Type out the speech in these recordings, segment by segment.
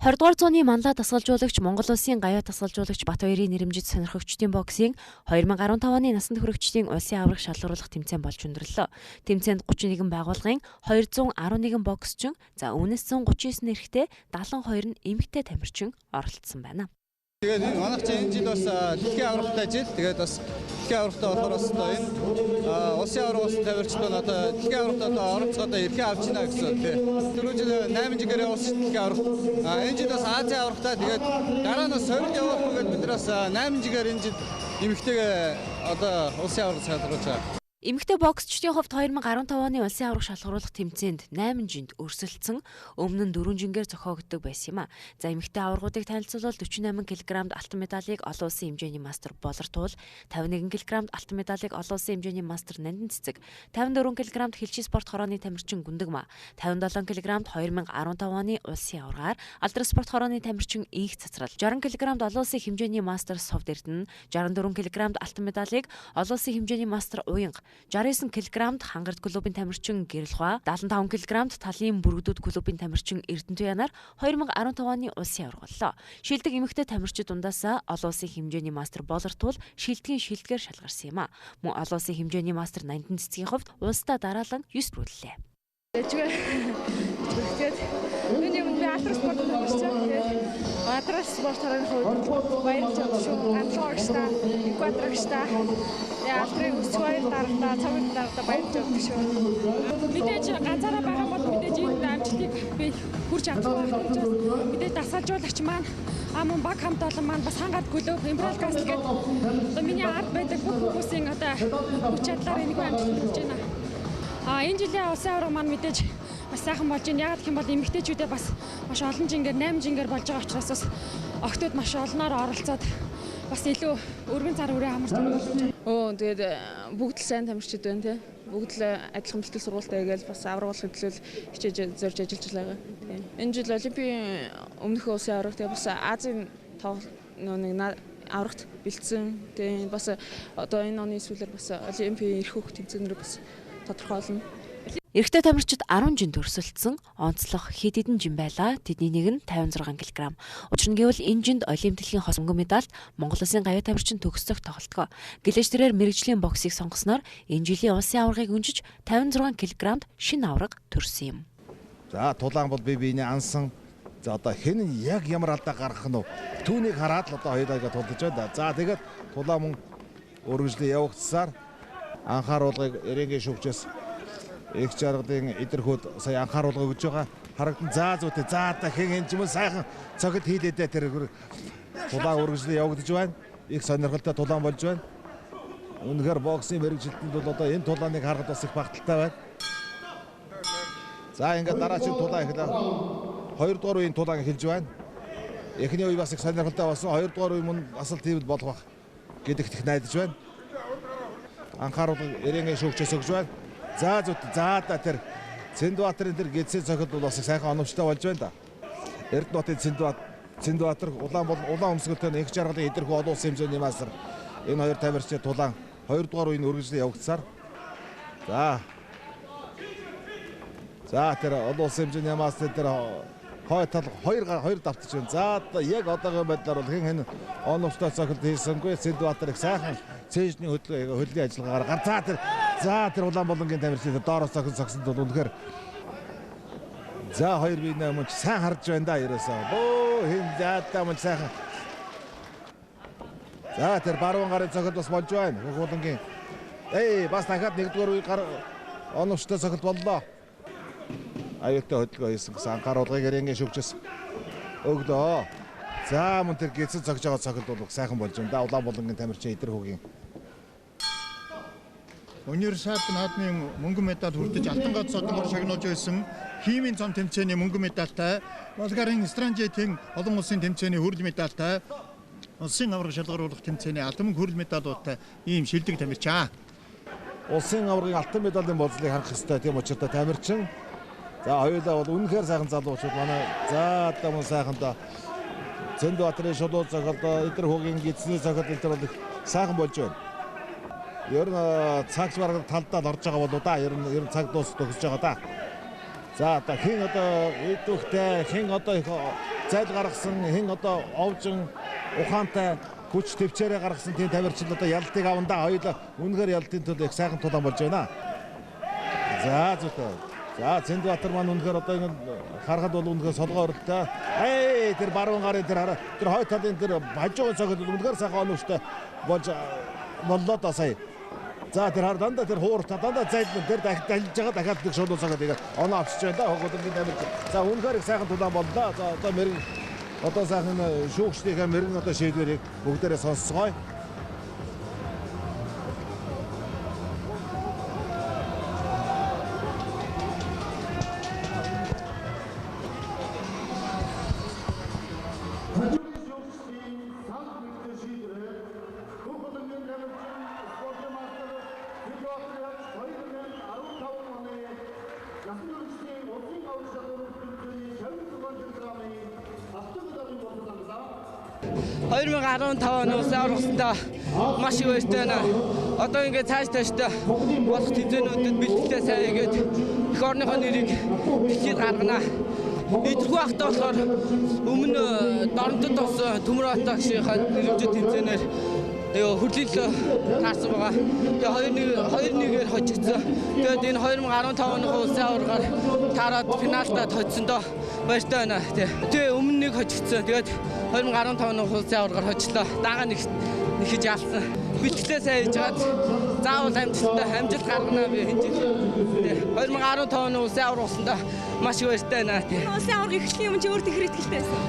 20 дугаар зууны манлай дасгалжуулагч Монгол улсын гаяа дасгалжуулагч Батбаярын нэрэмжит сонирхогчдын боксын 2015 оны насанд хүрэгчдийн улсын аварга шалгаруулах тэмцээн болж өндөрлөө. Тэмцээнд 31 байгууллагын 211 боксчин, за үүнээс 139 эрэгтэй, 72 нь эмэгтэй тамирчин оролцсон байна. Тэгээд энэ манайх чинь энэ жил бас дэлхийн аваргатай жил. Тэгээд бас дэлхийн аваргатай болохоор бас одоо энэ улсын аварга болсон тамирчид байна. Одоо дэлхийн аваргад одоо оролцох одоо эрхээ авч байна гэсэн тий. Түрүү жил 8 жигээр явуулсан дэлхийн аварга. Энэ жил бас Азийн аваргатай. Тэгээд дараа нь бас сорилт явуулах гээд бид нар бас 8 жигээр энэ жил эмэгтэйгээ одоо улсын аварга шалгаруулж байгаа. Эмэгтэй боксчдын хувьд 2015 оны улсын аварга шалгаруулах тэмцээнд 8 жинд өрсөлдсөн, өмнө нь 4 жингээр зохиогддог байсан юм а. За эмэгтэй аваргуудыг танилцуулбал 48 кг-д алтан медалийг олон улсын хэмжээний мастер Болор Туул, 51 кг-д алтан медалийг олон улсын хэмжээний мастер Нандин Цэцэг, 54 кг-д хэлший спорт хорооны тамирчин Гүндэгма, 57 кг-д 2015 оны улсын аваргаар алдар спорт хорооны тамирчин Инх Цацрал, 60 кг-д олон улсын хэмжээний мастер Совд Эрдэнэ, 64 кг-д алтан медалийг олон улсын хэмжээний мастер Уянга, 69 кг-д Хангард клубын тамирчин Гэрэлхва, 75 кг-д Талын бүрэгдүүд клубын тамирчин Эрдэнэтуянаар 2015 оны улсын аварга боллоо. Шилдэг эмэгтэй тамирчид дундаасаа олон улсын хэмжээний мастер Болор Туул шилдгийн шилдгээр шалгарсан юм а. Мөн олон улсын хэмжээний мастер Нандин Цэцгийн хувьд улсдаа дараалан 9 рүүллээ. Тэгээд миний өмнө би алдар спорт тамирчин. Тэгээд алдар спортын хувьд баярлж байна шүү. Ганцхан огштой, экваторогштой. Тэгээд алдрыг өсөх хоёр даргатай, цогц даргатай баярлж байна шүү. Мэдээж ганцаараа байгаа бол мэдээж энэ амжилтыг би хүрч чадахгүй байх учраас мэдээж дасгалжуулагч маань мөн баг хамт олон маань бас Хангард клуб, Империал Касл гэдэг одоо миний ард байдаг бүх хүмүүсийн одоо хүч чадлаар энэхүү амжилт хүрч байна. Энэ жилийн улсын аварга маань мэдээж бас сайхан болж байна. Яагаад гэх юм бол эмэгтэйчүүдээ бас маш олон жингээр 8 жингээр болж байгаа учраас бас охтууд маш олноор оролцоод бас илүү өргөн цар хүрээ хамарч байгаа болж байна. Тэгээд бүгд л сайн тамирчид байна тий. Бүгд л адилхан бэлтгэл сургуультай гээл бас аварга болохын төлөө хичээж зорж ажиллаж байгаа. Тийм. Энэ жил олимпийн өмнөх улсын аварга тэгээ бас Азийн тоглолт нэг аваргат бэлдсэн. Тийм бас одоо энэ оны сүүлээр бас олимпийн эрх хөх тэмцээнээр бас тодорхойлно. Эрэгтэй тамирчид 10 жинд өрсөлдсөн, онцлог хэд хэдэн жин байлаа. Тэдний нэг нь 56 кг. Учир нь гэвэл энэ жинд олимп дэлхийн хос мөнгөн медальд Монгол улсын гаяа тамирчин төгсөх тоглолтгоо. Гэлээч тэрээр мэрэгжлийн боксыг сонгосноор энэ жилийн улсын аваргыг өнжиж 56 кг-д шинэ аварга төрсөн юм. За тулаан бол бие биенээ ансан. За одоо хэн нь яг ямар алдаа гаргах нь вэ? Түүнийг хараад л одоо хоёулаа тулдаж байна. За тэгээд тулаан мөн өргөжлөө явагдсаар анхааруулгыг Эренгийн шүүгчээс их жаргалын эдэрхүүд сая анхааруулга өгж байгаа харагдан. За зүйтэй за та хэн хэн ч юм уу сайхан цогт хийлээдэ тэр тулаан үргэлжлээ явагдаж байна. Их сонирхолтой тулаан болж байна. Үнэхээр боксын мэрэгжилтэнд бол одоо энэ тулааныг харахад бас их багталтай байна. За ингээд дараагийн тулаан эхлэв. Хоёрдугаар үеийн тулаан эхэлж байна. Эхний үе бас их сонирхолтой болсон. Хоёрдугаар үе мөн бас л тийм л болох байх гэдэгт их найдаж байна. Анхааруулга Эренгийн шүүгчээс өгж байна. За зүйт за та тэр Цэндбаатарын тэр гэдсийн цохилт бол бас их сайхан оновчтой болж байна да. Эрдэнэтийн Цэндбаатар улаан бол улаан өмсгөлтэй их жаргалын эдэрхүү олон улсын хэмжээний мастер энэ хоёр тамирчид тулаан хоёрдугаар үеийн үргэлжлэн явагдсаар. За. За тэр олон улсын хэмжээний мастер тэр хой тал хоёр давтаж байна. За яг одоогийн байдлаар бол хэн хэн оновчтой цохилт хийсэнгүй Цэндбаатар их сайхан цээжний хөдөлгөөний ажиллагаагаар гар. За тэр улаан болонгийн тамирчин доороос цохин цогсонд бол үнэхээр за хоёр биенээ мөн сайн харж байна да ерөөсөө. Бөө хин заадаа мөн сайхан. За тэр баруун гарын цохилт бас болж байна. Хөх улангийн. Бас дахиад нэгдүгээр үе гар оновчтой цохилт боллоо. Аюултай хөдөлгөөн хийсэн гэсэн анхааруулгыг Эренгийн шүүгчээс өглөө. За мөн тэр гидсэн цогж байгаа цохилт бол сайхан болж байна да. Улаан болонгийн тамирчин эдэрхүүгийн. Универсиад наадмын мөнгөн медаль хүртэж алтан гац содонгоор шагнуулж байсан химийн цом тэмцээний мөнгөн медальтай, Болгарын Странжетийн олон улсын тэмцээний хүрэл медальтай, улсын аварга шалгаруулах тэмцээний алтан мөнгө хүрэл медалуудтай ийм шилдэг тамирчаа. Улсын аваргын алтан медалийн болзлыг хангах ёстой тийм учиртай тамирчин. За хоёулаа бол үнэхээр сайхан залуучууд манай. За одоо мөн сайхан да. Цэндбаатарын шулуу цохилт, эдэрхүүгийн гидсний цохилт энэ бол их сайхан болж байна. Ер нь цагч бараг талдаа л орж байгаа болоо да. Ер нь цаг дуус төгсөж байгаа да. За одоо хэн одоо идэвхтэй, хэн одоо их зайл гаргасан, хэн одоо овжин ухаантай хүч төвчээрээ гаргасан тийм тамирчин одоо ялтыг авандаа. Хоёулаа үнэхээр ялтын төлөө их сайхан тулаан болж байна. За зүйтэй. За Цэндбаатар маань үнэхээр одоо ингэ харахад бол үнэхээр солгоо оролтой. Эй тэр баруун гарын тэр хараа тэр хойд талын тэр хажуугийн цогт үнэхээр сайхан оновчтой болж боллоо доо сая. За тэр хар дандаа тэр хуурта дандаа зайлна тэр дахиж байгаа дахиад нэг шулуун цогт игээ оноо авчиж байна да хөгөлөнгийн тамирчин. За үнэхээр их сайхан тулаан боллоо. За одоо мэрэгэн одоо сайхан шүүгчдийнхээ мэрэгэн одоо шийдвэрийг бүгдээрээ сонсцгоё. Он улсын аваргасандаа маш их баяртай байна. Одоо ингээд цааш тааштай болох тэмцээнүүдэд бэлтгэлээ сайн хийгээд эх орныхоо нэрийг дэлхийд гаргана. Идэвхүү ахтай болохоор өмнө Доронтод бас Төмөр хот агшийнхаа нэрвжид тэмцээнээр хөрлөл таарсан байгаа. Тэгээ 2-1-ээр хожигдсон. Тэгээд энэ 2015 оны улсын аваргаар таарад финалдаа хоцсондоо баяртай байна. Тэгээ өмнө нэг хожигдсон. Тэгээд 2015 оны улсын аваргаар хожлоо. Дагаа нэг нэхэж ялсан. Бэлтгэлээ сайн хийж хагаад заавал амжилттай амжилт гаргана би хинж. 2015 оны улсын аварга болсондоо маш их баяртай байна. Улсын аварга эхлэхийн өмнө чи өөр тэхэр итгэлтэй байсан.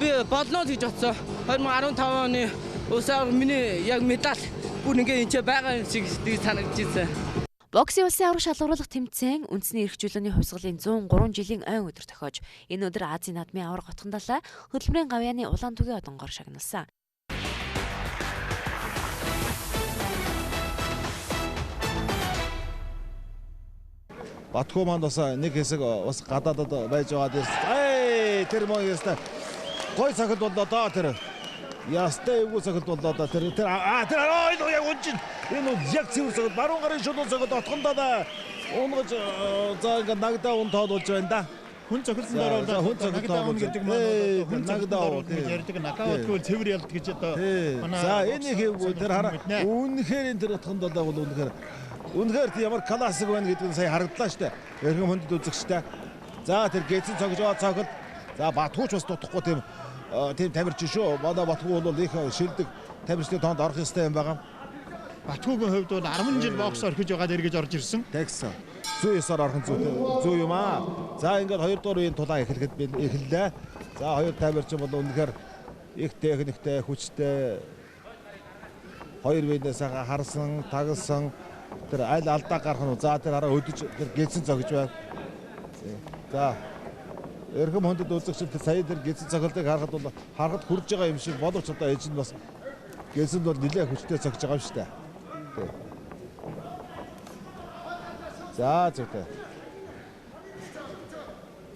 Би болно л гэж бодсон. 2015 оны улсын аварга миний яг медаль бүр ингээ энэ байгаа юм шиг санагдаж ирсэн. Боксын улсын аварга шалгаруулах тэмцээн үндэсний эрх чөлөөний хувьсгалын 103 жилийн ойн өдөр тохиож, энэ өдөр Азийн наадмын аварга Отгондалай хөдөлмөрийн гавьяаны улаан түгийн одонгоор шагналсан. Батхүү маань бас нэг хэсэг бас гадаадад байж байгаа дээрс. Эй тэр мөн яста гой цохилт боллоо доо тэр. Ястай эвгүй цохилт боллоо доо тэр тэр тэр энэ яг унжин. Энэ яг цэвэр цохилт баруун гарын шулуун цохилт Отгондалай унгаж за ингээ нагдаа ун тоолуулж байна да. Хүн цохилсон дараа хүн цохилт гэдэг маань хүн нагдаа гэж ярьдаг. Нокаутгүй цэвэр ялт гэж одоо манай. За энэ хэвгүй тэр хараа үнэхээр энэ тэр Отгондалай бол үнэхээр ямар классик байна гэдэг нь сая харагдлаа штэ. Эрхэм хүндэт үзэгчтэй. За тэр гээцэн цогж байгаа цохилт. За Батхууч бас дутахгүй тийм тамирчин шүү. Манай Батхүү бол их шилдэг тамирчдын тоонд орох ёстой юм байгаа. Батхүүгийн хувьд бол 10 жил бокс орхиж байгаад эргэж орж ирсэн. Тэгсэн. Зүү ёсоор орох нь зүү юм аа. За ингээд 2 дугаар үеийн тулаан эхлэхэд эхэллээ. За хоёр тамирчин бол үнэхээр их техниктэй, хүчтэй хоёр биенээ сайхан харсан, тагалсан. Тэр аль алдаа гарах нь. За тэр хараа өдөж тэр гэлсэн цогж байна. За эрхэм хүндэт үзэгчид сая тэр гэлсэн цохилтыг харахад бол харахад хурж байгаа юм шиг боловч одоо ээж нь бас гэлсэнд бол нэлээ хүчтэй цогж байгаа юм шүү дээ. За зүйтэй.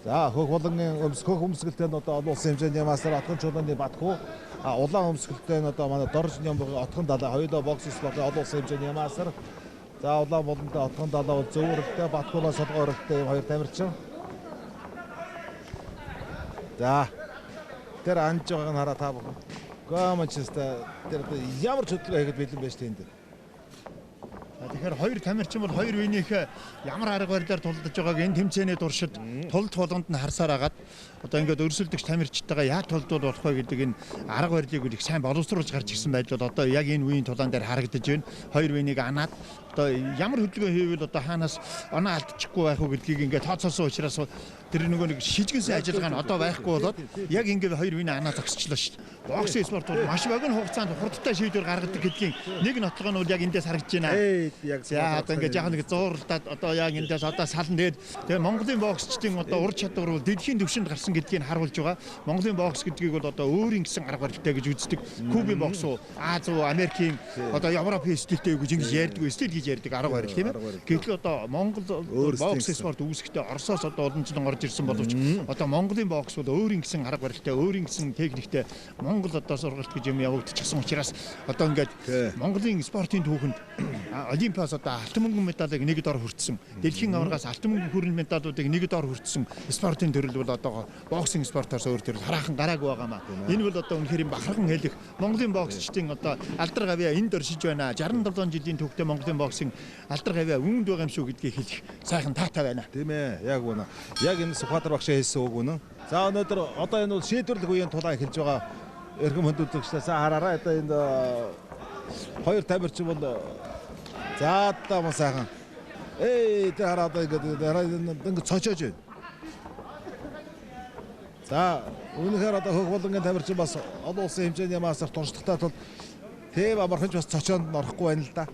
За хөх болонгийн хөх өмсгөлтэй нь одоо олон улсын хэмжээний мастер Отгон чулууны Батхүү, улаан өмсгөлтэй нь одоо манай Дорж Нямбагийн Отгондалай хоёулаа бокс спортын олон улсын хэмжээний мастер. За улаан болонтой Отгондалай бол зөвөрөлтэй, Батхуулаа солгоо өрөлтэй юм хоёр тамирчин. За тэр анж байгааг нь хараа та бүхэн. Гомчста тэр одоо ямар ч хөдөлгөөн хийхэд бэлэн байж тэнд. Тэгэхээр хоёр тамирчин бол хоёр үеийнх ямар арга барилаар тулдаж байгааг энэ тэмцээний туршид тулд болгонд нь харсаар агаад одоо ингээд өрсөлдөгч тамирчтайгаа яаж тулдвал болох вэ гэдэг энэ арга барилыг их сайн боловсруулж гарч ирсэн байдал бол одоо яг энэ үеийн тулаан дээр харагдаж байна. Хоёр үеийг анаад одоо ямар хөдөлгөөн хийвэл одоо хаанаас оноо алдчихгүй байх уу гэдгийг ингээд тооцоолсон учраас тэр нөгөө нэг шижгэнсэн ажиллагаа нь одоо байхгүй болоод яг ингээд хоёр үеийн анаа зогсчлоо шүү дээ. Боксын спорт бол маш богино хугацаанд хурдтай шийдвэр гаргадаг гэдгийн нэг нотлого нь бол яг эндээс харагдаж байна. За одоо ингээд яг нэг зууралдаад одоо яг эндээс одоо сална. Тэгээд Монголын боксчдын одоо ур чадвар бол дэлхийн түвшинд гарсан гэдгийг харуулж байгаа. Монголын бокс гэдгийг бол одоо өөрийн гэсэн арга барилтай гэж үздэг. Кубын бокс уу, Аз уу, Америкийн одоо Европын стилтэй гэж ингэж ярьдаг, стил гэж ярьдаг арга барил тийм ээ. Гэтэл одоо Монгол бокс спорт үүсэхдээ Оросоос одоо олон жил орж ирсэн боловч одоо Монголын бокс бол өөрийн гэсэн арга барилтай, өөрийн гэсэн техниктэй Монгол одоо сургалт гэж юм явагдчихсан учраас одоо ингээд Монголын спортын түүхэнд Олимп Олимпиас одоо алтан мөнгөн медалийг нэг дор хүртсэн. Дэлхийн аваргаас алтан мөнгөн хүрэн медалуудыг нэг дор хүртсэн спортын төрөл бол одоо боксинг спортоос өөр төрөл хараахан гараагүй байгаамаа. Энэ бол одоо үнэхээр юм бахархан хэлэх Монголын боксчдын одоо алдар гавьяа энд оршиж байна. 67 жилийн түүхтэй Монголын боксинг алдар гавьяа үүнд байгаа юм шүү гэдгийг хэлэх сайхан таатай байна. Тийм ээ. Яг үнэ. Яг энэ Сүхбаатар багшийн хэлсэн үг үнэн. За өнөөдөр одоо энэ бол шийдвэрлэх үеийн тулаан эхэлж байгаа эрхэм хүндэтгэгчдээ хараарай. Одоо энэ хоёр тамирчин бол за одоо мөн сайхан. Эй тэр хараа одоо ингээд цочоож байна. За үнэхээр одоо Хөх болонгийн тамирчин бас олон улсын хэмжээний мастер туршлагатай тул тийм амархан ч бас цочоонд орохгүй байна л да.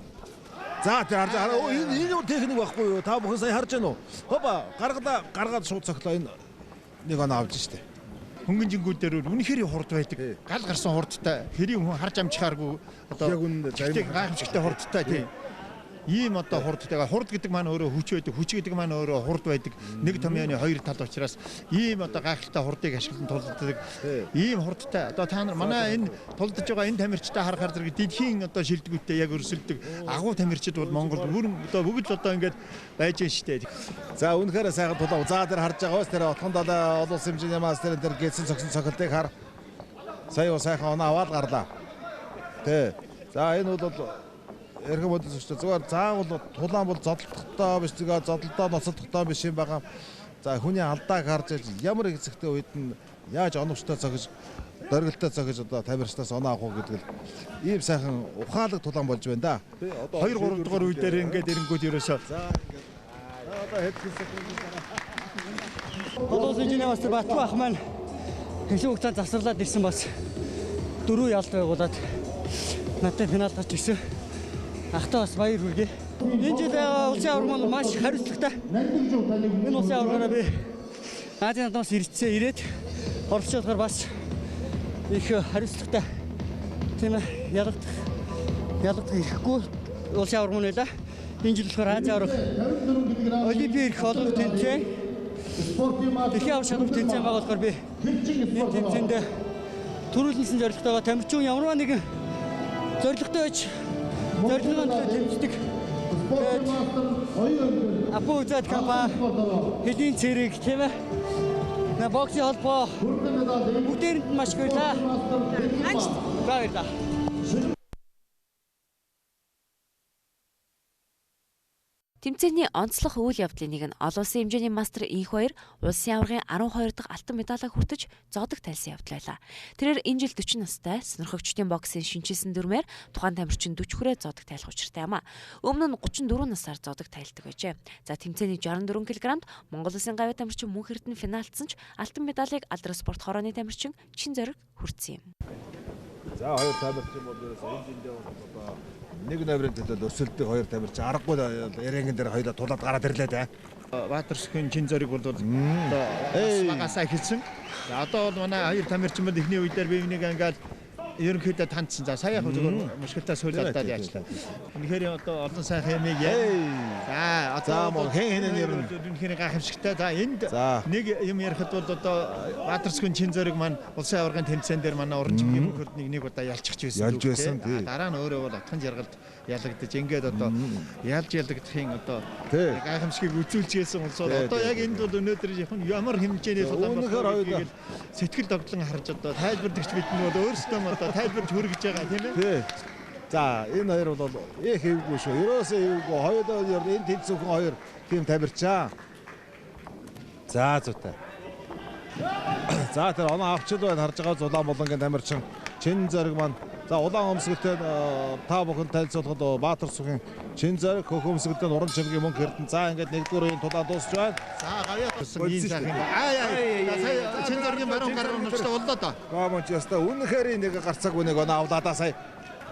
За тэр харж байгаа. Энэ юу техник байхгүй юу? Та бүхэн сая харж байна уу? Хопа гаргалаа гаргаад шууд цоглоо энэ нэг оноо авч штэ. Хөнгөн жингүүд дээр үнэхээр хурд байдаг. Гал гарсан хурдтай. Хэрийн хүн харж амжихааргүй одоо яг үнэндээ зарим гайхамшигтай хурдтай тийм. Ийм одоо хурдтай. Хурд гэдэг маань өөрөө хүч байдаг. Хүч гэдэг маань өөрөө хурд байдаг. Нэг томьёоны хоёр тал учраас ийм одоо гайхалтай хурдыг ашиглан тулддаг. Ийм хурдтай. Одоо та нар манай энэ тулдж байгаа энэ тамирчтай харахаар зэрэг дэлхийн одоо шилдэгүүдтэй яг өрсөлдөг агуу тамирчид бол Монгол бүрэн одоо бүгд л одоо ингээд байж гэн штэ. За үнэхээр сайхан тулаа. За тэр харж байгаа ус тэр отхон далай олон улсын хэмжээний мастер тэр гээсэн цогсон цохилтыг хар. Сая сайхан оноо аваад гарлаа. Тэ. За энэ бол эрхэм хөдөлгөгчдөө зүгээр заавал тулаан бол зодтолдохтой биш тэгээ зодтолдоо ноцолдохтой биш юм байгаа. За хүний алдааг харж ямар хэсэгтэй үед нь яаж оновчтой цогж дөргөлтэй цогж одоо тамирчдаас оноо авах уу гэдэг л ийм сайхан ухаалаг тулаан болж байна да. 2 3 дугаар үе дээр ингээд эрэнгүүд ерөөсөө. За ингээд одоо хэдхэн секунд дараа. Олон улсын хэмжээний мастер Батгүй ах маань хэлэн хугацаанд завсарлаад ирсэн бас 4 ялт байгуулад надтай финал гарч ирсэн. Ахтаа бас баяр хүргэе. Энэ жил улсын аварга маань маш хариуцлагатай. Энэ улсын аваргаараа би Азийн наадмаас ирсэн ирээд оролцож болохоор бас их хариуцлагатай. Тийм ээ, ялагдах ирэхгүй улсын аварга маань байлаа. Энэ жил болохоор Азийн аварга Олимпийн эрх олон тэмцээн, дэлхийн аварга шалралт тэмцээн байгаа болохоор би энэ тэмцээнд түрүүлсэн зорилготойгоо тамирчин ямар нэгэн зорилготой байж зорилгын төлөө тэмцдэг. Апу үзээд компани хөлийн цэрэг тийм ээ. Боксын холбоо бүгдээрэнд нь маш их баярлалаа. Баярлалаа. Тэмцээний онцлог үйл явдлын нэг нь олон улсын хэмжээний мастер Инх Баяр улсын аваргын 12 дахь алтан медалийг хүртэж зодог тайлсан явдал байлаа. Тэрээр энэ жил 40 настай сонирхогчдын боксын шинэчилсэн дүрмээр тухайн тамирчин 40 хүрээ зодог тайлах учиртай юм а. Өмнө нь 34 насаар зодог тайлдаг байжээ. За тэмцээний 64 кг-д Монгол улсын гавьяа тамирчин Мөнх Эрдэнэ финалдсан ч алтан медалийг алдар спорт хорооны тамирчин Чин Зориг хүртсэн юм. За хоёр тамирчин бол ерөөсөө энэ жиндээ бол одоо нэг номерын төлөө өрсөлдөг хоёр тамирчин аргагүй яранган дээр хоёулаа тулаад гараад ирлээ дээ. Баатарсхийн Чин Зориг бол одоо багасаа эхэлсэн. За одоо бол манай хоёр тамирчин бол эхний үе дээр бие биенийг ингээл ерөнхийдөө тандсан. За сая яг зөвхөн мушгилтаа сүүл алдаад яачлаа. Үнэхээр одоо олон сайхан юмыг яа. За одоо хэн хэн нэр нь үнэхээр гайхамшигтай. За энд нэг юм ярихад бол одоо Баатарсхийн Чин Зориг маань улсын аваргын тэмцээн дээр манай уран чимгийн мөнхөрднийг нэг удаа ялчих байсан. Ялж байсан. Дараа нь өөрөө бол отхон жаргалд ялагдаж ингээд одоо ялж ялагдахын одоо гайхамшигыг үзүүлж гээсэн улс бол одоо яг энд бол өнөөдөр ямар хэмжээний тулаан болохыг сэтгэл догдлон харж одоо тайлбарлагч бид нь бол өөрсдөө одоо тайлбарж хүргэж байгаа тийм ээ. За энэ хоёр бол их эвгүй шүү. Ерөөсөө эвгүй. Хоёулаа энэ тэнцвэрхэн хоёр тийм тамирчаа. За зүйтэй. За тэр оноо авчил байна харж байгаа Зулаан болонгийн тамирчин Чин Зориг маань. За улаан өмсгөлтэй та бүхэн танилцуулахад Баатарсугийн Чин Зориг, хөх өмсгөлтэй Уран чимгийн Мөнх Эрдэнэ. За ингээд нэгдүгээр үеийн тулаан дуусч байна. За гавьяа тусан ийм сайхан юм. Аа сая Чин Зоригийн баруун гар нучлаа боллоо доо. Гомонч яста үнэхээр нэг гарцаагүй нэг оноо авлаа да сая.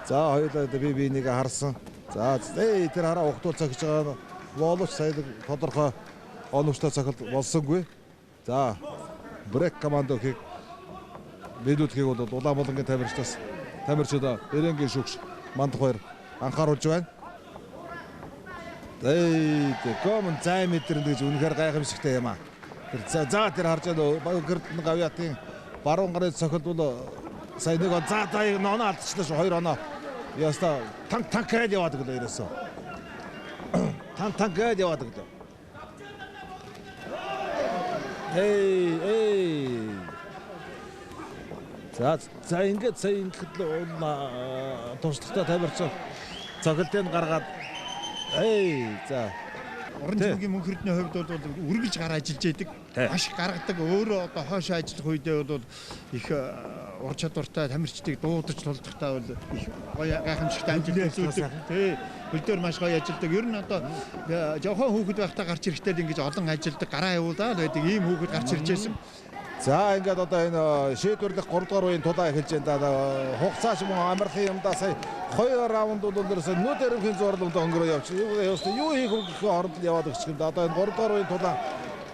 За хоёулаа би биенийг харсан. За тэр хараа ухтуул цохиж байгаа боловч сая тодорхой оновчтой цохилт болсонгүй. За брек командо хийг биелүүлэхийг бол улаан болонгийн тамирчдаас тамирчид Эренгийн шүүгч Мандах хоёр анхааруулж байна. Гомон зай мэдэрнэ гэж үнэхээр гайхамшигтай юм аа. Тэр за тэр харж байна Гэрдэн гавьяатын баруун гарын цохилт бол сая нэг за за оноо алдчихлаа шүү. Хоёр оноо. Яста танк танк гэж яваад гэлээ ерөөсөө. Тан тан гээд яваад өглөө. Эй эй. За за ингээд сая ингэхэд л туршлагатай тамирчин цогцолтыг гаргаад эй за Уран зөгийн мөнх эрдний хувьд бол үргэлж гар ажиллаж яадаг. Маш их гаргадаг. Өөрөө одоо хойшоо ажиллах үедээ бол их ур чадвартай тамирчдыг дуудаж тулдахтаа бол их гоё гайхамшигтай амжилт үзүүлдэг. Тий. Хөл дээр маш гоё ажилладаг. Ер нь одоо жохон хүүхэд байхдаа гарч ирэхдээ л ингэж олон ажилладаг, гараа явуулаад байдаг ийм хүүхэд гарч ирж байсан. За ингээд одоо энэ шийдвэрлэх 3 дугаар үеийн тулаа эхэлж байна да. Хугацаа ч мөн амархан юм да. Сая 2 раунд бол ерөөсөө нүд өрөвхийн зурлалд өнгөрөө явчих. Юу хийх вэ гэх хооронд л яваад өгчих юм да. Одоо энэ 3 дугаар үеийн тулаа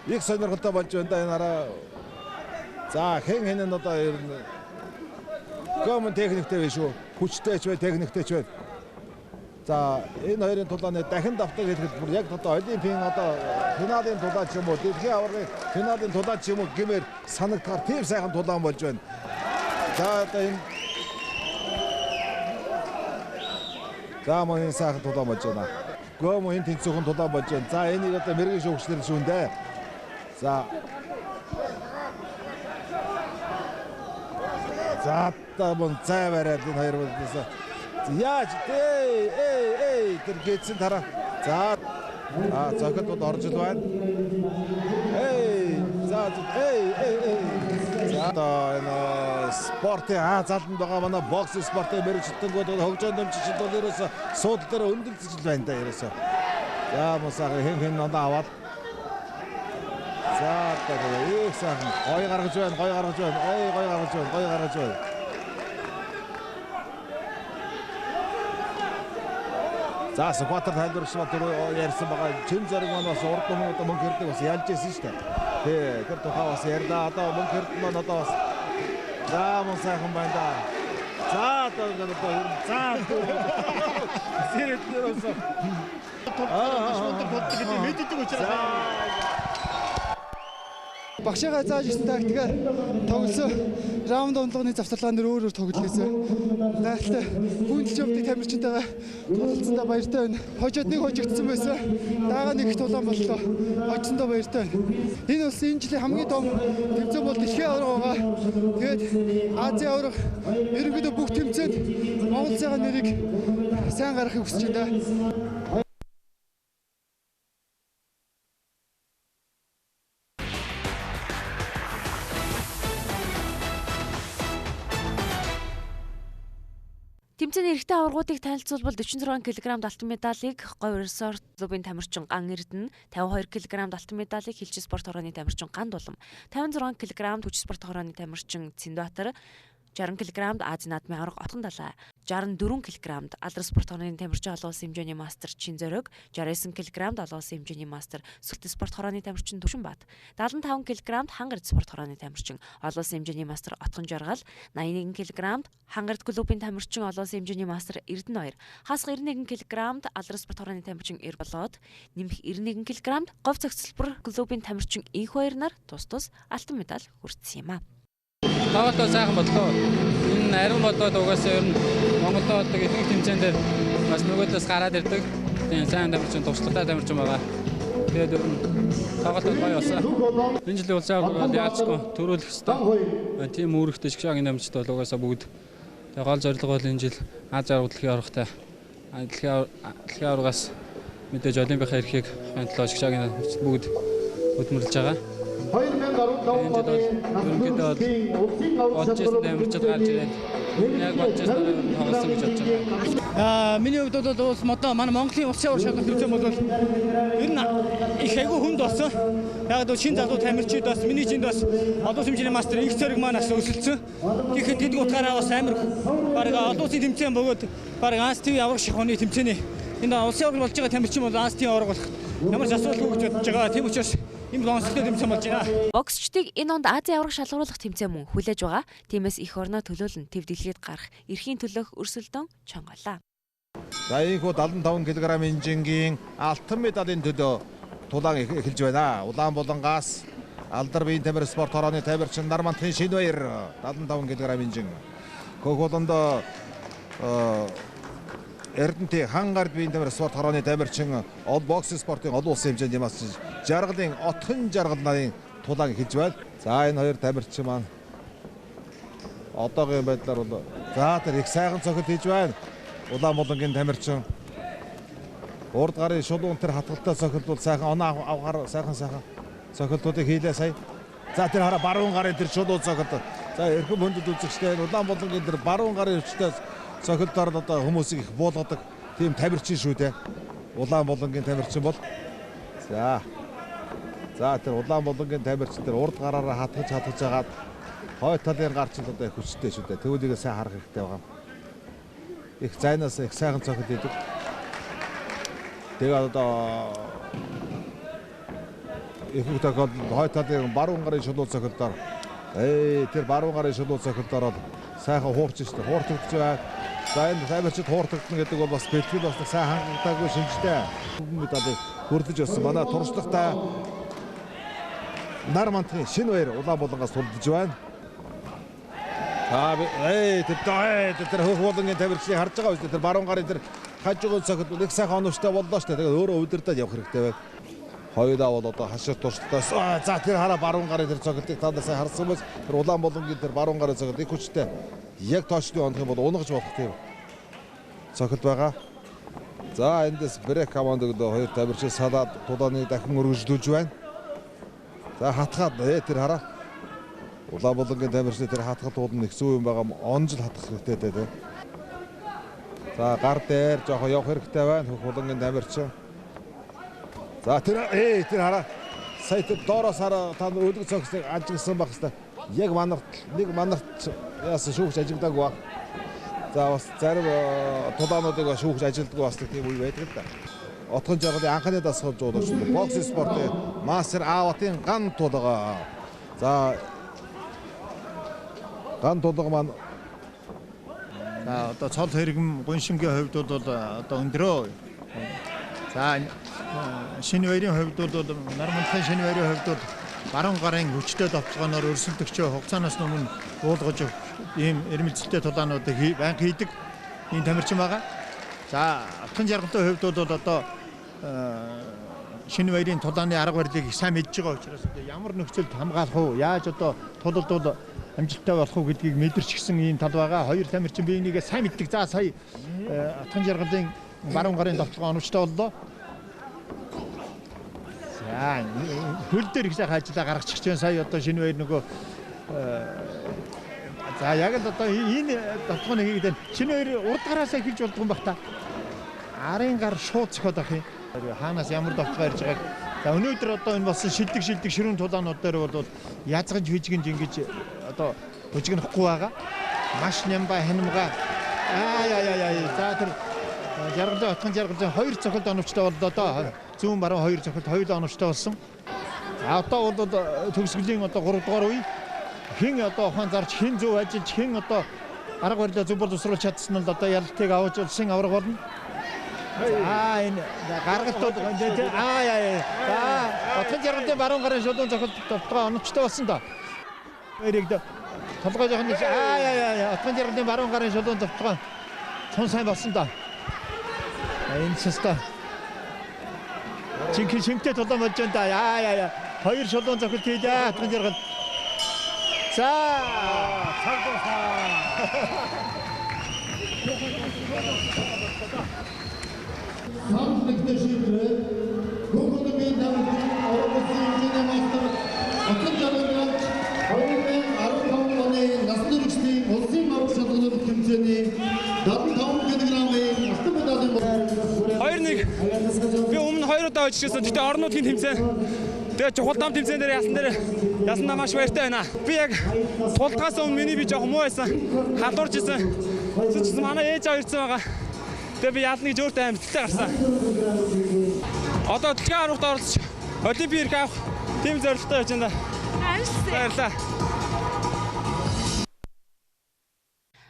их сонирхолтой болж байна да. Энэ хараа. За хэн хэн нь одоо ер нь гомн техниктэй биш үү? Хүчтэй ч бай, техниктэй ч бай. За энэ хоёрын тулааны дахин давтаг хэлэхэд бүр яг одоо олимпийн одоо финалийн тулаан ч юм уу, дэлхийн аваргын финалийн тулаан ч юм уу гэмээр санагдахаар тийм сайхан тулаан болж байна. За одоо энэ за мөн сайхан тулаан болж байна. Гөм энэ тэнцвэрхэн тулаан болж байна. За энийг одоо мэрэгэн шүүгчлэр шүүндэ. За за та мөн зай бариад энэ хоёр болсоо. Яаж эй эй эй тэр гээдсэн тараа. За зохиолд бол орж ил байна. Эй за эй эй эй. За одоо энэ спортын заланд байгаа манай бокс спортын мэргэжилтэнгүүд хөгжөөн дэмжиж бол ерөөсө суудал дээр өндөрлөж л байна да ерөөсө. За мосаа хэн хэн ондоо аваад. За одоо их сайхан гой гаргаж байна, гой гаргаж байна. Ой гой гаргаж байна, гой гаргаж байна. За Сүхбаатар тайлбарч түрүү ярьсан байгаа. Чин зориг маань бас урд өмнө одоо мөнх эрдэнэ бас ялж ирсэн шүү дээ. Тий, тэр тухай бас ярьлаа. Одоо мөнх эрдэнэ маань одоо бас за мөн сайхан байна да. За одоо за зэрэг дээрээс маш өндөр болдог гэдэг мэддэг учраас багшаагаа зааж ирсэн тактикаар тоглосон. Раунд онлооны завсарлагын дээр өөр өөр тоглол хийсэн. Гайхалтай. Хүндэлж явдаг тамирчинтайгаа тулалдсандаа баяртай байна. Хожоод нэг хожигдсан байсан. Дагаа нэг их тулаан боллоо. Хожсондоо баяртай байна. Энэ бас энэ жилийн хамгийн том тэмцээн бол дэлхийн аварга байгаа. Тэгээд Азийн аварга ерөнхийдөө бүх тэмцээнд Монгол улсын нэрийг сайн гаргахыг хүсэж байна. Тэмцээний эрэгтэй аваргуудыг танилцуулбал 46 кг алтан медалийг Говь Resort клубын тамирчин Ган Эрдэнэ, 52 кг алтан медалийг Хилч спорт хорооны тамирчин Ган Дулам, 56 кг Хүч спорт хорооны тамирчин Цэндбаатар, 60 кг Азийн наадмын аварга Отгон Далай, 64 кг Алдар спорт хорооны тамирчин олон улсын хэмжээний мастер Чин Зориг, 69 кг олон улсын хэмжээний мастер Сүлт спорт хорооны тамирчин Түшинбат, 75 кг Хангард спорт хорооны тамирчин олон улсын хэмжээний мастер Отгон Жаргал, 81 кг Хангард клубын тамирчин олон улсын хэмжээний мастер Эрдэнэ 2, хасах 91 кг Алдар спорт хорооны тамирчин Эр болоод нэмэх 91 кг Говь цогцлбор клубын тамирчин Инх хоёр нар тус тус алтан медаль хүртсэн юм а. Тоглолт сайхан боллоо. Энэ ариун болоод угаасаа ер нь Монголд болдог ихэнх тэмцээн дээр бас нөгөө талаас гараад ирдэг. Тийм сайн тамирчин, туршлагатай тамирчин байгаа. Тэгээд ер нь тоглолт гоё болсон. Энэ жилийн улсын аварга бол яалчгүй төрүүлэх ёстой. Тийм үүрэгтэй шгшаагийн тамирчид бол угаасаа бүгд. Тэгээ гол зорилго бол энэ жил Ази аварга дэлхийн аваргатай. Дэлхийн аваргаас мэдээж олимпийн эрхийг авахын төлөө шгшаагийн тамирчид бүгд хөдөлмөрлөж байгаа. 2015 оны ерөнхийдөө болж ирсэн тамирчид гарч ирээд яг болж ирсэн тоглосон гэж бодож байна. Миний хувьд бол улс модоо манай Монголын улсын аварга шалгалт тэмцээн бол ер нь их айгүй хүнд болсон. Яг л шин залуу тамирчид бас миний жинд бас олон улсын хэмжээний мастер их зориг маань бас өсөлдсөн. Тэгэхэд тэд утгаараа бас амар бараг олон улсын тэмцээн бөгөөд бараг Азийн аварга шахууны тэмцээний энэ улсын аварга болж байгаа тамирчин бол Азийн аварга болох ямар ч асуудалгүй гэж бодож байгаа. Тийм учраас ийм онцлогтой тэмцээн болж байна. Боксчдыг энэ онд Азийн аварга шалгаруулах тэмцээн мөн хүлээж байгаа. Тиймээс эх орноо төлөөлөн төв дэлхийд гарах эрхийн төлөөх өрсөлдөөн чонголаа. За ийхүү 75 кг жингийн алтан медалийн төлөө тулаан эхэлж байна. Улаан булангаас Алдар биеийн тамир спорт хорооны тамирчин Нармантын Шинбаяр 75 кг жин. Хөх болонд Эрдэнтийн хангард биеийн тамир спорт хорооны тамирчин ол бокс спортын олон улсын хэмжээнд мастер Жаргалын Отхон Жаргал нарын тулаан эхэлж байна. За энэ хоёр тамирчин маань одоогийн байдлаар бол за тэр их сайхан цохилт хийж байна. Улаанбулангийн тамирчин урд гарын шулуун тэр хатгалтай цохилт бол сайхан оноо авахар сайхан цохилтуудыг хийлээ сая. За тэр хараа баруун гарын тэр шулуун цохилт. За эрхэм хүндэт үзэгчтэй Улаанбулангийн тэр баруун гарын өвчтэй цохилтоор одоо хүмүүсийг их буулгадаг тийм тамирчин шүү дээ. Улаанбулангийн тамирчин бол за тэр Улаанбулангийн тамирчин тэр урд гараараа хатгаж хагаад хой талын гарч л одоо их хүчтэй шүү дээ. Төвлөгийг сайн харах хэрэгтэй байгаа. Их зайнаас их сайхан цохилт хийдэг. Тэгээд одоо их тохиолдолд хой талын баруун гарын шулуун цохилтоор тэр баруун гарын шулуун цохилтоор бол сайхан хуурч штэ. Хууртагдж байна. За энэ тамирчид хууртагдана гэдэг бол бас бэлтгэл бас сайн хангалтаагүй шинжтэй. Медалийг хүрдэж өссөн. Манай туршлагатай нар мантын шинэ баяр Улаанбулангаас тулдж байна. Тэр хөх булангийн тамирчдыг харж байгаа үстэй. Тэр баруун гарын тэр хажуугийн цохилт их сайхан оновчтой боллоо штэ. Тэгээд өөрөө удирдаад явах хэрэгтэй байна. Хоёулаа бол одоо хашир туршлагатай. За тэр хараа баруун гарын тэр цохилтыг та нар сайн харсан биз? Тэр Улаанбулангийн тэр баруун гарын цохилт их хүчтэй. Яг тоочны онох юм бол унгаж болох тийм цохилт байгаа. За эндээс брек команд өглөө хоёр тамирчин салаад тулааны дахин өргөжлүүлж байна. За хатгаад тэр хараа Улаанбулангийн тамирчны тэр хатгалт уулна их зүү юм байгаа онжил хатгах хэрэгтэй дээ. За гар дээр жоохон явах хэрэгтэй байна. Хөх булангийн тамирчин. За тэр тэр хараа сая тэр доороос хараа та өлөг цогцыг ажигласан байх хэвээр. Яг манарт нэг манарт яасан шүүгч ажигладаг баг. За бас зарим тулаануудыг шүүгч ажилддаг бас тийм үе байдаг л да. Отхон Жаргалын анхны дасгал жуулууч бокс спортын мастер Ааватын ган тулгаа. За ган тулга маань за одоо цол хэрэгэм гуншингийн хувьд бол одоо өндрөө. За шинэ баярын хувьд бол нар мандахын шинэ баярын хувьд бол баруун гарын хүчтэй довтлогооноор өрсөлдөгчөө хугацаанаас өмнө буулгаж ийм эрмэлзэлтэй тулаануудыг байнга хийдэг ийм тамирчин байгаа. За Отхон Жаргалын хувьд бол одоо шинэ баярын тулааны арга барилыг их сайн мэдж байгаа учраас одоо ямар нөхцөлд хамгаалах уу, яаж одоо тулалдвал амжилттай болох уу гэдгийг мэдэрч гисэн ийм тал байгаа. Хоёр тамирчин бие бинийгээ сайн мэддэг. За сая Отхон Жаргалын баруун гарын довтлогоо оновчтой боллоо. За хөл дээр их сайхан ажиллаа гаргачих чинь сая одоо шинэ баяр нөгөө за яг л одоо энэ довтлогооны хийгээд шинэ баяр урд гараасаа эхэлж болдгоо юм бах та. Арын гар шууд цохиод ах юм. Хаанаас ямар довтлогоо ярьж байгааг. За өнөөдөр одоо энэ болсон шилдэг ширүүн тулаанууд дээр бол язгаж хижгэнж ингэж одоо бужигнахгүй байгаа. Маш нямба ханамга. Аа. За тэр Жаргалын Отхон Жаргалын хоёр цохилт оновчтой боллоо доо. Зүүн баруун хоёр цохилт хоёулаа оновчтой болсон. За одоо бол төгсгөлийн одоо 3 дугаар үе. Хэн одоо ухаан зарч, хэн зөв ажиллаж, хэн одоо арга барилаа зөв боловсруулж чадсан нь л одоо ялалтыг авч улсын аварга болно. За энэ гаргалт бол За Отхон Жаргалын баруун гарын шулуун цохилт довтлогоо оновчтой болсон доо. Эрийг толгой жоохон Отхон Жаргалын баруун гарын шулуун довтлогоо цун сайн болсон доо. Энэ ч өстой. Жинхэнэ шимтэй тулаан болж байна да. Хоёр шулуун цохилт хийлээ Отхон Жаргал. За цаг дуусаа. Санал нэгтэй шийдвэрээр Хөх-Булангийн тамирчин аварга улсын хэмжээний мастер Отхон Жаргалын 2015 оны насан туршидын улсын аварга шалгаруулах тэмцээний 75 кг-ийн алтан медалийн 2-1. Би өмнө 2 удаа очижсэн. Гэхдээ орон нутгийн тэмцээн. Тэгээ чухал дам тэмцээн дээр ясандаа маш баяртай байна. Би яг тулдгаас өмнө миний би жоохон муу байсан. Халуурч исэн. Тэгсэн манай ээж аав ирсэн байгаа. Тэгээ би ялна гэж өөртөө амжилттай гарсан. Одоо дэлхийн аваргад оролцож олимпийн эрх авах тийм зорилготой байж байна. Амжилттай. Баярлалаа.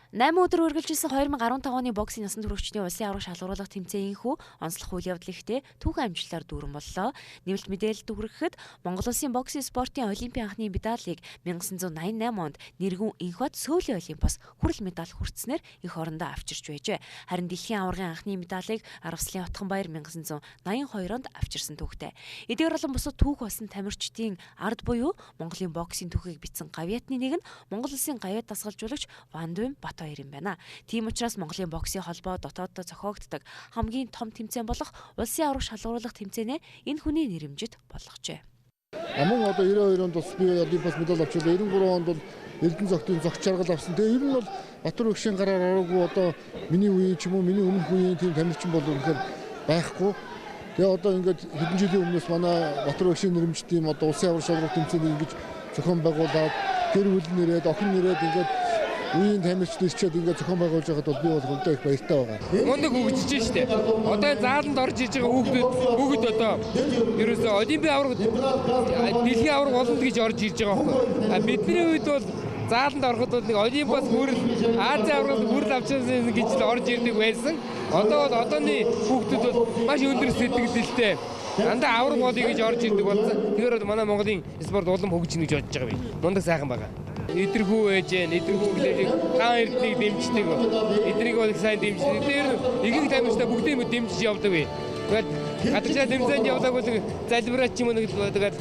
8 өдөр үргэлжилсэн 2015 оны боксын насан туршидын улсын аварга шалгаруулах тэмцээн энхүү онцлог үйл явдал ихтэй түүхэн амжилтаар дүүрэн боллоо. Нэмэлт мэдээлэл хүргэхэд Монгол улсын боксын спортын олимпийн анхны медалийг 1988 онд Нэргүн Инхбат Сөүлийн олимпиас хүрэл медаль хүртснээр эх орондоо авчирч байжээ. Харин дэлхийн аваргын анхны медалийг Арвслын Отхонбаяр 1982 онд авчирсан түүхтэй. Эдгээр болон бусад түүх болсон тамирчдын ард буюу Монголын боксын түүхийг бичсэн гавьяатны нэг нь Монгол улсын гавьяат дасгалжуулагч Вандуйн Батбаяр юм байна. Тийм учраас Монголын боксын холбоо дотооддоо зохиогддог хамгийн том тэмцээн болох улсын аварга шалгаруулах тэмцээнээ энэ хүний нэрэмжит болгожээ. Мөн одоо 92 онд бас би Олимпиас медаль авчихлаа. 93 онд бол Эрдэнэ зогтын зогч жаргал авсан. Тэгээ ер нь бол Батөр өгшийн гараар ороогүй одоо миний үеийн ч юм уу миний өмнөх үеийн тийм тамирчин бол үнэхээр байхгүй. Тэгээ одоо ингээд хэдэн жилийн өмнөөс манай Батөр өгшийн нэрэмжит тийм одоо улсын аварга шалгаруулах тэмцээнийг ингэж зохион байгуулад гэр бүл нэрээд охин нэрээд ингээд үеийн тамирчид ирчээд ингээд зохион байгуулж байхад бол би бол хөндөө их баяртай байгаа. Мундаг хөгжиж штэ. Одоо зааланд орж иж байгаа хүүхдүүд бүгд одоо ерөөсөө олимпийн аварга дэлхийн аварга болно гэж орж ирж байгаа байхгүй. А бидний үед бол зааланд ороход бол нэг олимпиас хүрэл Азийн аварга хүрэл авчихсан гэж л орж ирдэг байсан. Одоо бол одооны хүүхдүүд бол маш өндөр сэтгэлдэлтэй. Дандаа аварга болъё гэж орж ирдэг болсон. Тэгэхээр бол манай Монголын спорт улам хөгжинэ гэж бодож байгаа би. Мундаг сайхан байгаа. Эдэрхүү байж гэн, эдэрхүү гэлээ хаан эрднийг дэмждэг. Эднийг бол их сайн дэмждэг. Тэр ихэнх тамирчдаа бүгдийг дэмжиж явдаг би. Тэгээд гадагшаа тэмцээнд явдаг бол залбираач юм уу нэг тэгээд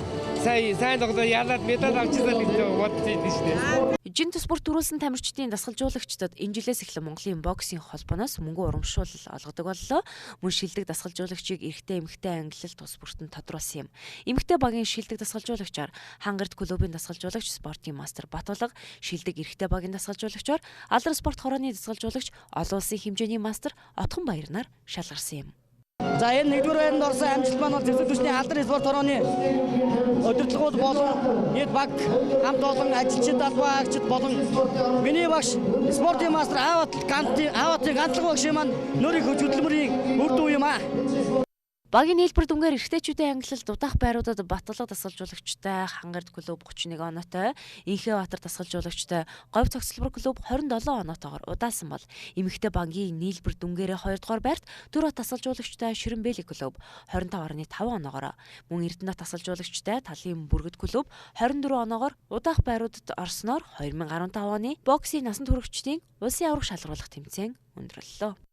сайн тоглоо ялаад медаль авчихсан гэж бодож идэв шүү дээ. Жин тус бүр төрүүлсэн тамирчдын дасгалжуулагчдад энэ жилээс эхлэн Монголын боксын холбооноос мөнгөн урамшуулал олгодог боллоо. Мөн шилдэг дасгалжуулагчийг эрэгтэй эмэгтэй ангилал тус бүртэн тодруулсан юм. Эмэгтэй багийн шилдэг дасгалжуулагчаар Хангард клубын дасгалжуулагч спортын мастер Батулга, шилдэг эрэгтэй багийн дасгалжуулагчаар Алдар спорт хорооны дасгалжуулагч олон улсын хэмжээний мастер Отхон Баярнаар шалгарсан юм. За энэ нэгдүгээр байранд орсон амжилт маань бол зэвсэг түвшний Алдар спорт хорооны удирдлагууд болон нийт баг хамт олон ажилчид албан агчид болон миний багш спортын мастер Ааватын гантлаг багш маань нөр их хүч хөдөлмөрийн үр дүн юм аа. Багийн нийлбэр дүнгээр эрэгтэйчүүдийн ангилалд удаах байруудад Батулга дасгалжуулагчтай Хангард клуб 31 оноотой, Инхээ Баатар дасгалжуулагчтай Говь цогцлбор клуб 27 оноотойгоор удаалсан бол эмэгтэй багийн нийлбэр дүнгээрээ 2 дугаар байрт Төрөт дасгалжуулагчтай Ширэнбели клуб 25.5 оноогоор, мөн Эрдэнэт дасгалжуулагчтай Талын бүргэд клуб 24 оноогоор удаах байруудад орсноор 2015 оны боксын насан туршидын улсын аварга шалгаруулах тэмцээн өндөрлөлөө.